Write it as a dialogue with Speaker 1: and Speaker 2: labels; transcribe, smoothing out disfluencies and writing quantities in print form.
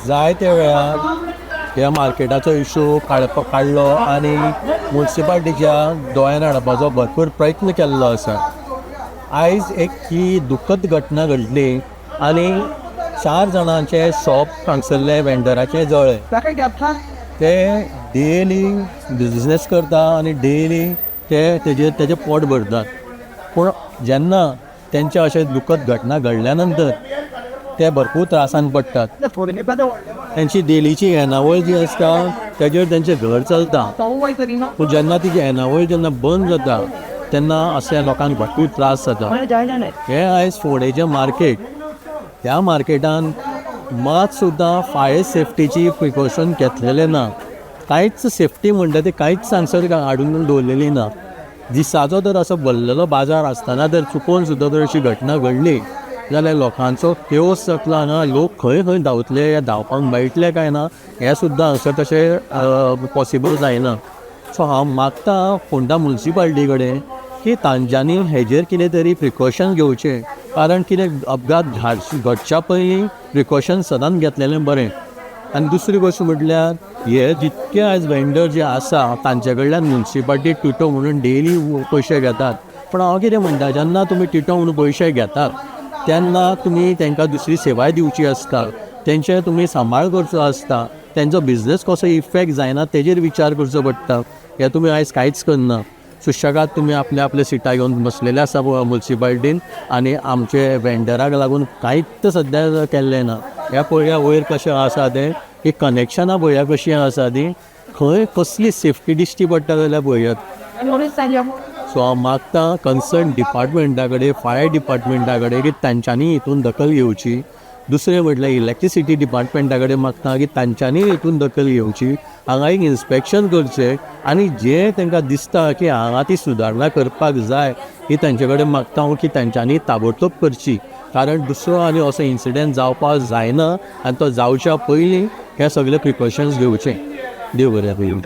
Speaker 1: जायत्या वेळार ह्या मार्केटाचो इशू काडलो आनी मुन्सिपाल्टीच्या दोळ्यान हाडपाचो भरपूर प्रयत्न केल्लो आसा. आयज एक ही दुखद घटना घडली आनी 4 जाणांचे शॉप हांगसरले वेंडराचे जळ्ळे. ते डेली बिजनेस करता आनी डेली ते तेजेर तेजें पोट भरतात, पूण जेन्ना तेंचे अशें दुखद घटना घडल्या नंतर ते भरपूर त्रासान पडटात. तेंची डेलीची येणावळ जी आसता तेजेर तेंचें घर चलता, पूण जेन्ना ती येणावळ जेन्ना बंद जाता तेन्ना अशे लोकांक भरपूर त्रास जाता. हें आयज फोंडेचें मार्केट, ह्या मार्केटान मात सुद्दां फायर सेफ्टीची प्रिकॉशन घेतलेलें ना. कांयच सेफ्टी म्हणटा ते कांयच हांगसर हाडून दवरलेली ना. दिसाचो तर असो भरलेलो बाजार आसतना जर चुकोन सुद्दां जर अशी घटना घडली जाल्यार लोकांचो केवस जातलो हांगा. लोक खंय खंय धांवतले, या धांवपाक मेळटले काय ना हें सुद्दां हांगसर तशें पॉसिबल जायना. सो हांव मागता फोंडा मुन्सिपाल्टी कडेन की तांच्यांनी हेजेर कितें तरी प्रिकॉशन घेवचें, कारण कितें अपघात घडच्या पयलीं प्रिकॉशन सदांच घेतलेलें बरें. आनी दुसरी गोश्ट म्हटल्यार हे जितके आयज वेंडर जे आसा तांचे कडल्यान मुन्सिपाल्टी टिटो म्हणून डेली पयशे घेतात, पूण हांव कितें म्हणटा, जेन्ना तुमी टिटो म्हणून पयशे घेतात तेन्ना तुमी तांकां दुसरी सेवाय दिवची आसता, तेंचे तुमी सांबाळ करचो आसता, तेंचो बिजनेस कसो इफेक्ट जायना तेजेर विचार करचो पडटा. हें तुमी आयज कांयच करना. सुशेगाद तुमी आपले आपले सिटां घेवन बसलेले आसा मुन्सिपाल्टीन आनी आमचे वेंडराक लागून कांयच सद्या केल्लें ना. ह्या पळया वयर कशें आसा तें, ही कनेक्शनां पळया कशीं आसा तीं, खंय कसली सेफ्टी दिश्टी पडटा जाल्यार पळयात. सो हांव मागता कन्सर्न डिपार्टमेंटा कडेन, फायर डिपार्टमेंटा कडेन की तांच्यांनी हितून दखल घेवची. दुसरें म्हटल्यार इलेक्ट्रिसिटी डिपार्टमेंटा कडेन मागता की तांच्यांनी हितून दखल घेवची, हांगा एक इन्स्पेक्शन करचें आनी जें तांकां दिसता की हांगा ती सुदारणा करपाक जाय ही तांचे कडेन मागता हांव की तांच्यांनी ताबडतोब करची, कारण दुसरो आनी असो इन्सिडंट जावपाक जायना आनी तो जावच्या पयलीं हे सगळे प्रिकॉशन्स घेवचे. देव बरें करूं.